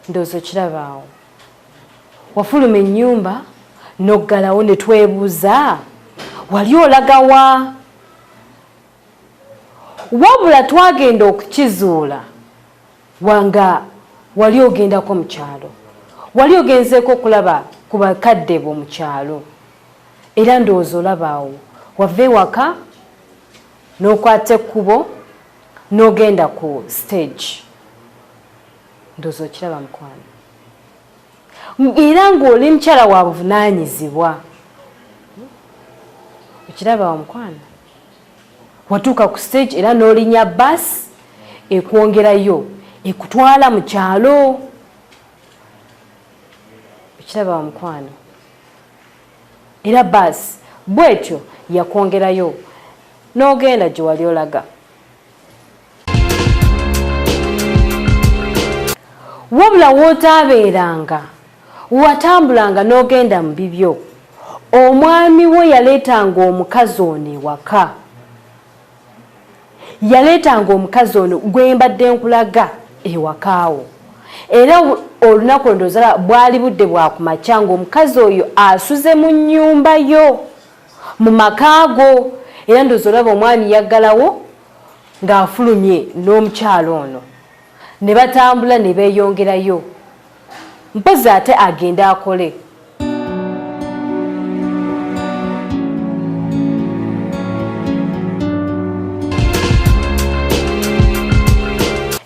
Ndowooza okirabaawo, wafuluma ennyumba n'oggalawo ne twebuuza wali olagawa. Wabula twagenda okukizuula wanga wali ogendako mu kyalo, wali ogenzeeko okulaba ku bakadde bo mu kyalo. Era ndowooza olabaawo, wava ewaka n'okwata ekkubo n'ogenda ku stage. Ndowooza okiraba mukwano, era ng'oli mukyala wa buvunaanyizibwa. Okiraba wa mukwano, watuuka ku stage era n'olinya bus ekwongerayo ekutwala mu kyalo. Okiraba wa mukwano, era bus bwetyo yakwongerayo n'ogenda gye wali olaga. Wabula w'otaabeeranga, watambulanga n'ogenda mu bibyo, omwami wo yaleetanga omukazi ono ewaka. Yaleetanga omukazi ono gwe mbadde nkulaga ewakaawo. Era olunaku ndowooza bwali budde bwa kumakya ng'omukazi oyo asuze mu nnyumba yo, mu maka go. Era ndowooza olaba omwami yaggalawo ng'afulumye n'omukyala ono ne batambula ne beeyongerayo, mpozi ate agende akole.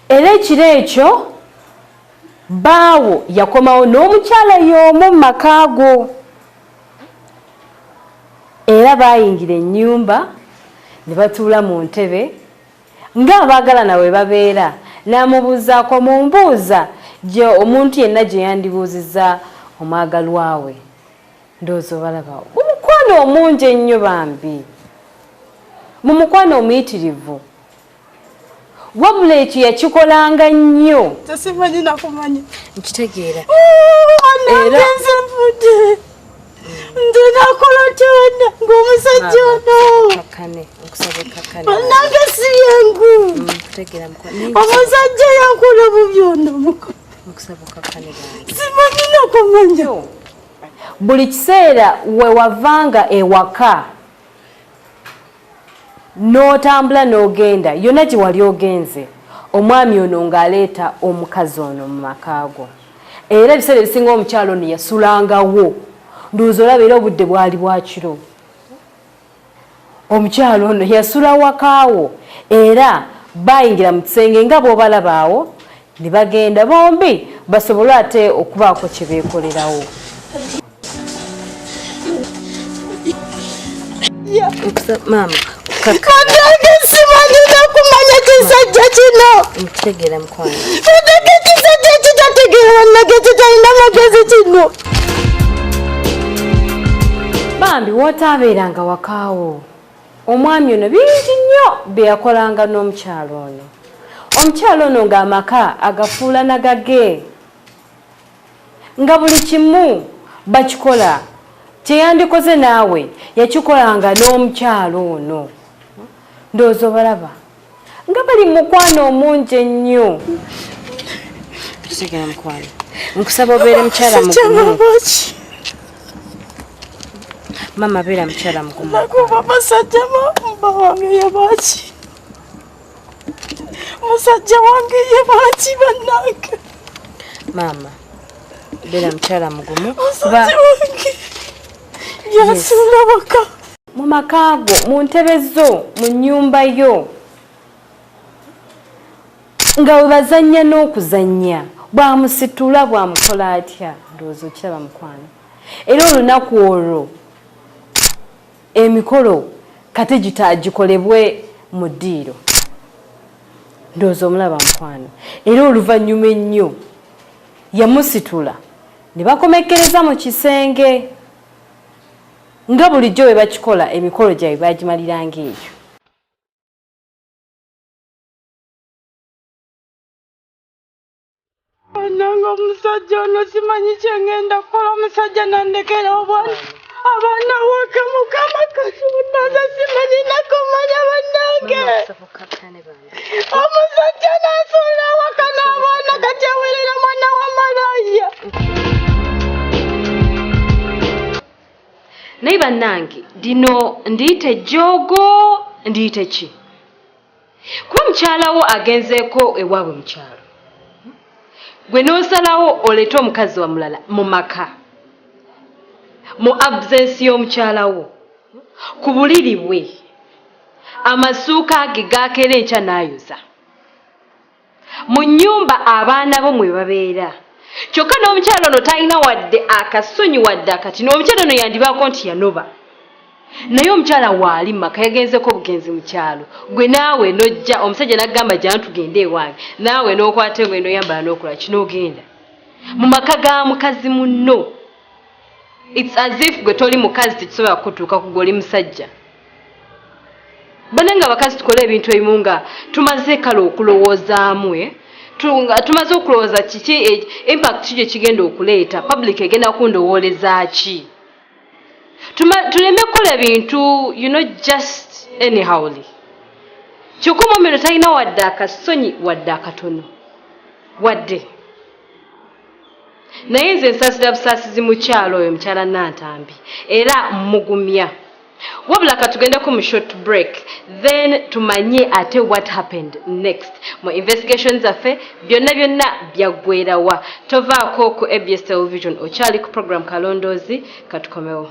Era ekiro ekyo bbaawo yakomawo n'omukyala y'omu mu maka go. Era baayingira ennyumba ne batuula mu ntebe ng'abaagalana bwe babeera, n'amubuuzaako mu mbuuza gye omuntu yenna gye yandibuuzizza omwagalwa we. Ndowooza obalaba mu mukwano omungi ennyo bambi, mu mukwano omuyitirivu. Wabula ekyo yakikolanga nnyo. Tesimanyi nakumanya. Nkitegeera. Era nze nvudde. Nze nakola kyonna ng'omusajja ono. Kakkane, nkusaba okkakkane. Bannange si yangu. Nkutegeera mukwano. Omusajja yankola bubi ono muko. Nkusaba okkakkane bambi. Simanyi nakumanya. Buli kiseera we wavanga ewaka n'otambula n'ogenda yonna gye wali ogenze, omwami ono ng'aleeta omukazi ono mu maka go. Era ebiseera ebisinga omukyala ono yasulangawo. Ndowooza olaba era obudde bwali bwa kiro. Omukyala ono yasula wakaawo era baayingira mu kisenge nga bw'obalaba awo ne bagenda bombi basobole ate okubaako kye beekolerawo. Maama, Bannange simanyi nakumanya kisajja kino. Nkitegeera mukwano. Bannange ekisajja ekitategeera, bannange kitalina magezi kino. Bambi w'otaabeeranga wakaawo, omwami ono bingi nnyo bye yakolanga n'omukyala ono. Omukyala ono ng'amaka agafuula na gage, nga buli kimu bakikola kye yandikoze naawe yakikolanga n'omukyala ono. Ndowooza obalaba nga bali mu mukwano omungi ennyo. Kitegera mukwano, nkusaba obeere mukyala mugumu. Mama beera mukyala mugumu. Nakuba musajja mba wange yabaki, musajja wange yabaki bannange. Maama beera mukyala mugumu. Musajja wange yasuula waka. Mu maka go, mu ntebe zo, mu nnyumba yo, nga we bazannya n'okuzannya, bw'amusitula bw'amukola atya. Ndowooza okiraba mukwano. Era olunaku olwo emikolo kate gikolebwe mu ddiiro. Ndowooza omulaba mukwano. Era oluvannyuma ennyo yamusitula ne bakomekkereza mu kisenge nga bulijjo bwe bakikola, emikolo gyabwe baagimaliranga eyo. Bannange omusajja ono simanyi kye ngenda kukola, omusajja nandekera obwana abaana waka. Mukama Katonda, nze simanyi nakumanya bannange. Omusajja n'asuula awaka n'abaana, kati awerera mwana wa. Naye bannange, lino ndiyite ejjoogo, ndiyite ki? Kuba mukyala wo agenzeeko ewaabwe mu kyalo, gwe n'osalawo oleete omukazi wa mulala mu maka mu absence y'omukyala wo, ku buliri bwe, amasuuka ge gakeera enkya n'ayoza, mu nnyumba abaana bo mwe babeera. Kyokka n'omukyala ono talina wadde akasonyi wadde akati. N'omukyala ono yandibaako nti yanoba, naye omukyala waali mu maka, yagenzeko obugenzi mu kyalo. Gwe naawe n'ojja, omusajja n'agamba, "Jangu tugende ewange," naawe n'okwata engoye n'oyambala n'okola ki, n'ogenda mu maka ga mukazi munno. It's as if gwe toli mukazi, tekisobola kukutuuka ku gwe, oli musajja. Bannange abakazi, tukole ebintu ebimu nga tumaze kale okulowoozaamu, eh? Nga tumaze okulowooza kiki impact ki gye kigenda okuleeta, public egenda kundowooleza ki. Tuleme kukola ebintu just anyhowly. Kyokka omwami ono talina wadde akasonyi wadde akatono wadde. Naye nze nsaasira busaasizi mukyalo oyo, mukyala Nantambi, era mugumya. Wabula katugendeko mu short break, then tumanye ate what happened next mu investigation zaffe. Byonna byonna byaggwerawa? Tovaako ku ABS Television, okyali ku program Kalondoozi. Katukomewo.